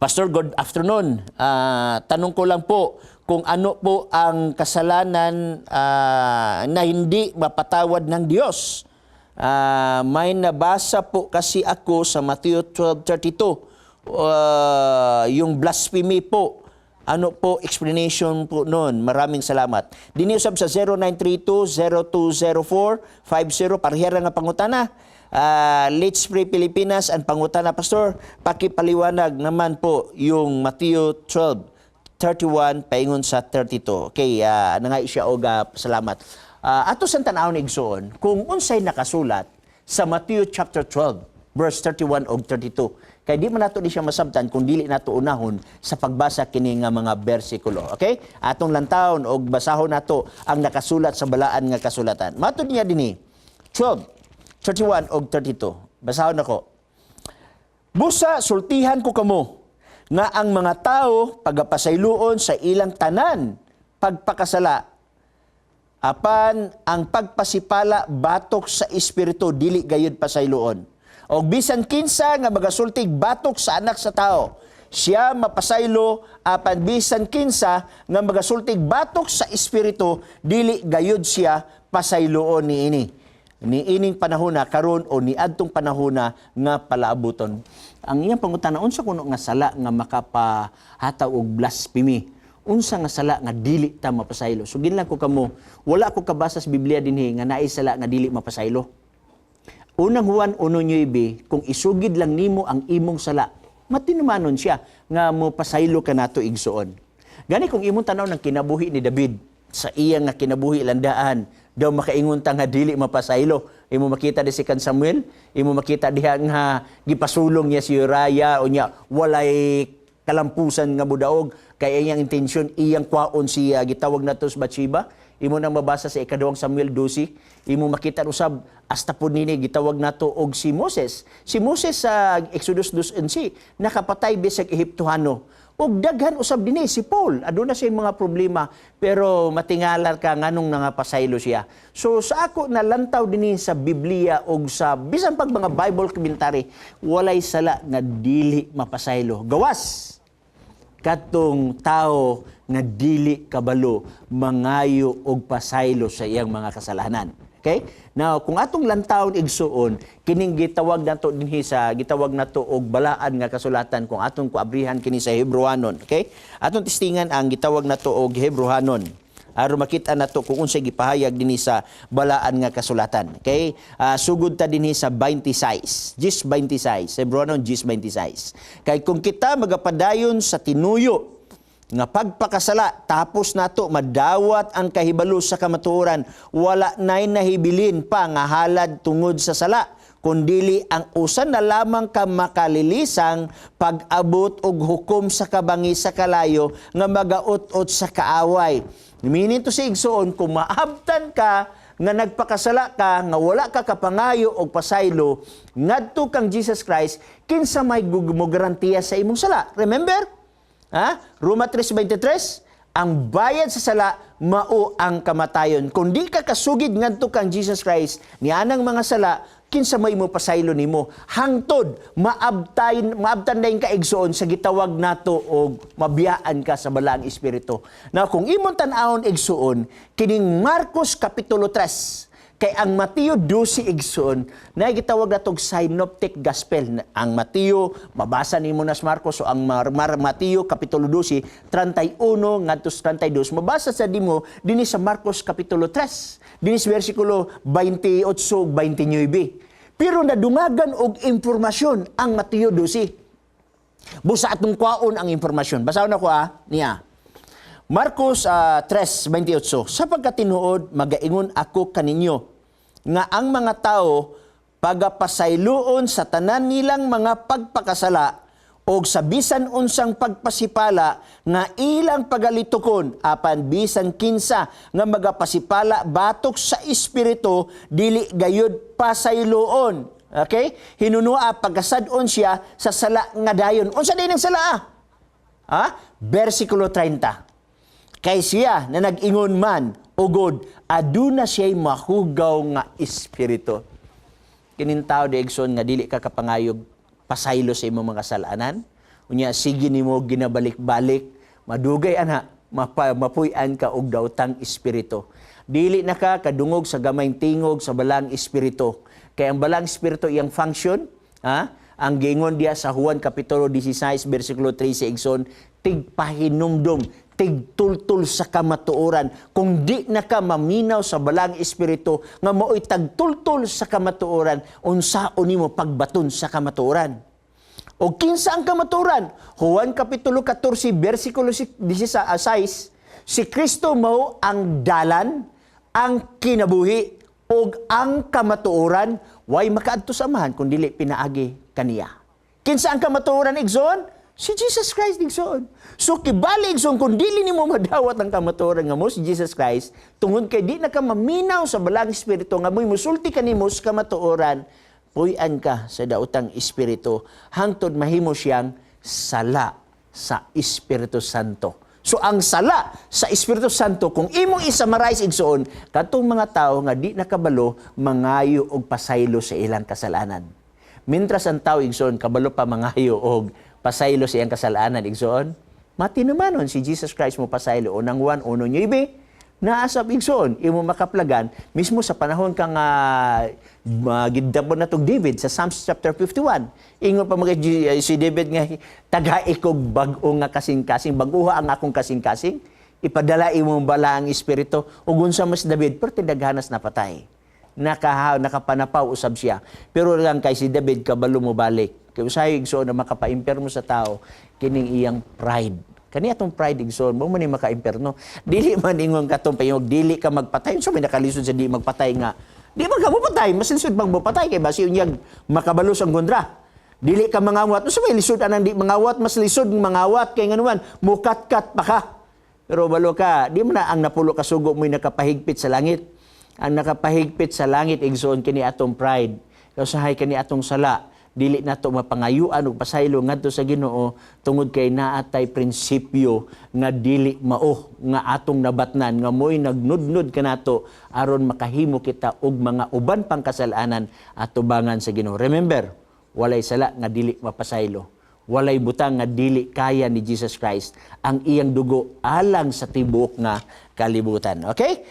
Pastor, good afternoon. Tanong ko lang po kung ano po ang kasalanan na hindi mapatawad ng Diyos. May nabasa po kasi ako sa Matthew 12:32. Yung blasphemy po. Ano po explanation po noon? Maraming salamat. Dinhi usab sa 0932-0204-50, parehara nga pangutana. Let's Pray Pilipinas ang pangutana, Pastor. Pakipaliwanag naman po yung Matthew 12:31 paingon sa 32. Okay, nga siya og salamat. Ato sa tan-awon, igsoon, kung unsay nakasulat sa Matthew chapter 12 verse 31 og 32. Kay di man nato di siya masabtan kung dili nato unahon sa pagbasa kini nga mga bersikulo. Okay? Atong lantawon og basahon nato ang nakasulat sa balaan nga kasulatan. Matud niya dinhi 12 31 og 32. Basahon nako. "Busa sultihan ko kamo nga ang mga tao pagapasayloon sa ilang tanan pagpakasala, apan ang pagpasipala batok sa Espiritu dili gayud pasayloon. Og bisan kinsa nga magasultig batok sa Anak sa Tao, siya mapasaylo, apan bisan kinsa nga magasultig batok sa Espiritu, dili gayud siya pasayloon niini niining panahona karon o niadtong panahona nga palaabuton." Ang iyang pangutana, unsa kuno nga sala nga makapahataw og blasphemy? Unsa nga sala nga dili ta mapasaylo? So ginlan ko kamo, wala ko kabasa sa Biblia dinhi nga naay sala nga dili mapasaylo. Unang Juan 1:9, kung isugid lang nimo ang imong sala, matinumanon siya nga mo pasaylo ka nato, igsuon. Gani kung imong tanaw ng kinabuhi ni David, sa iya nga kinabuhi landaan, daw makaingon ta nga dili mapasaylo. Imo makita di si kan Samuel, imo makita diha nga gipasulong niya si Uriah o niya walay kalampusan nga mudaog kay iyang intensyon iyang kwaon si gitawag nato sa Bathsheba. Imo nang mabasa sa ikaduhang Samuel 12. Imo makita usab hasta pud nini gitawag nato og si Moses. Si Moses sa Exodus 2:11 nakapatay bisag Ehiptohano. Og daghan usab dinhi si Paul, aduna siya mga problema pero matingalar ka nganong nangapasaylo siya. So sa ako nalantaw dinhi sa Biblia og sa bisan pag mga Bible commentary, walay sala nga dili mapasaylo. Gawas katong tao nga dili kabalo mangayo og pasaylo sa iyang mga kasalanan. Okay? Now, kung atong lantawon, igsuon, kining gitawag nato dinhi sa gitawag nato og balaan nga kasulatan, kung atong kuabrihan kini sa Hebrewanon, okay? Atong testingan ang gitawag nato og Hebrewanon aron makita nato kung unsay gipahayag dinhi sa balaan nga kasulatan. Okay? Sugod ta dinhi sa 26. 10:26. Hebrewanon 10:26. Kay kung kita magapadayon sa tinuyo nga pagpakasala tapos nato madawat ang kahibalo sa kamatuoran, wala nay nahibilin pa nga halad tungod sa sala, kundili ang usa na lamang ka makalilisang pag-abot og hukom sa kabangi sa kalayo nga magaut-ot sa kaaway. Meaning to say, igsoon, kung maabtan ka nga nagpakasala ka nga wala ka kapangayo og pasaylo ngadto kang Jesus Christ, kinsa may mo garantiya sa imong sala? Remember? Ha? Roma 3:23, ang bayad sa sala mao ang kamatayon. Kung di ka kasugid ngadto kang Jesus Christ nianang mga sala, kinsa may mo pasaylo nimo? Hangtod maabtayn maabtan dayon ka, igsoon, sa gitawag nato og mabiyaan ka sa Balaang Espiritu. Now, kung imong tan-awon, igsuon, kining Marcos kapitulo 3, kay ang Mateo 12, igsoon, na gitawag natog synoptic gospel. Ang Mateo, mabasa nimo na sa Marcos, so ang Mateo kapitulo 12, 31 ngadto sa 32, mabasa sa dimo dinhi sa Marcos kapitulo 3. Dinhi sa bersikulo 28 ug 29. Pero nadungagan og impormasyon ang Mateo 12. Busa atong kwaon ang impormasyon. Basahon ako niya. Marcos 3:28. "Sa pagkatinuod, magaingon ako kaninyo nga ang mga tao pagapasayloon sa tanan nilang mga pagpakasala og sa bisan unsang pagpasipala nga ilang pagalitukon, apan bisan kinsa nga magapasipala batok sa Espiritu dili gayud pasayloon." Okay? Hinunua pagkasad-on siya sa sala nga dayon. Unsa din ang sala? Ha? Versikulo 30. "Kay siya na nag-ingon man, ugod, aduna siya'y mahugaw nga espiritu." Kining tao di, igsoon, nga dili ka kapangayog pasaylo sa imong mga kasalanan. Unya sige nimo ginabalik-balik, madugay ana mapuy-an ka og daotang espiritu. Dili na ka kadungog sa gamayng tingog sa Balaang Espiritu. Kay ang Balaang Espiritu, iyang function, ha? Ang giingon diya sa Juan Kapitulo 16 bersikulo 13, igsoon, tigpahinumdom, tigtultul sa kamatuoran. Kung di na ka maminaw sa Balaang Espiritu nga mao'y tagtultul sa kamatuoran, unsaon nimo pagbaton sa kamatuoran? O kinsa ang kamatuoran? Juan Kapitulo 14 bersikulo 16, si Kristo mao ang dalan, ang kinabuhi ug ang kamatuoran, way makaadto sa Amahan kun dili pinaagi kaniya. Kinsa ang kamatuoran, igsoon? Si Jesus Christ, igsoon. So kibali, igsoon, kung dili nimo madawat ang kamatuoran nga mao si Jesus Christ, tungod kay di na ka maminaw sa Balaang Espiritu nga mo'y musulti kanimo sa kamatuoran, puy-an ka sa daotang espiritu hangtod mahimo siyang sala sa Espiritu Santo. So ang sala sa Espiritu Santo, kung imong i-summarize, igsoon, katong mga tao nga di nakabalo mangayo og pasaylo sa ilang kasalanan. Mintras ang tao, igsoon, kabalo pa mangayo og pasaylo sa iyang kasalanan, igsoon, matinumanon si Jesus Christ mo pasaylo. Unang Juan 1:9, naasab, igsoon, imo makaplagan mismo sa panahon kang gidapon na tog David sa Psalms chapter 51. Ingon pa mga si David nga tagai kog bag-o nga kasing-kasing, bag-uha ang akong kasing-kasing, ipadala imong Balaang Espiritu. Ug unsa mas David, perti daghanas napatay. Nakapanapaw usab siya. Pero lang kay si David kabalo mo balik. Kay usahay, igsoon, na makapaimpierno sa tao kining iyang pride. Kani atong pride, igsoon, mo man ni maka-imperno. Dili man ingon katong payog, dili ka magpatay. So may nakalisod sa di magpatay nga. Di man ka mopatay, mas lisod pag mopatay kay basi unyag makabalos ang kontra. Dili ka mangawat. Unsa may lisod anang di mangawat? Mas lisod mangawat kay nganuman mukatkat pa ka. Pero balo ka, di man na ang napulo ka sugo mo'y nakapahigpit sa langit. Ang nakapahigpit sa langit, igsoon, kini atong pride. Kausahay kani atong sala. Dili nato mapangayuan og pasaylo ngadto sa Ginoo tungod kay naatay prinsipyo nga dili mao nga atong nabatnan nga mo'y nagnudnod kanato aron makahimo kita og mga uban pang kasalanan at tubangan sa Ginoo. Remember, walay sala nga dili mapasaylo. Walay butang nga dili kaya ni Jesus Christ, ang iyang dugo alang sa tibuok nga kalibutan. Okay?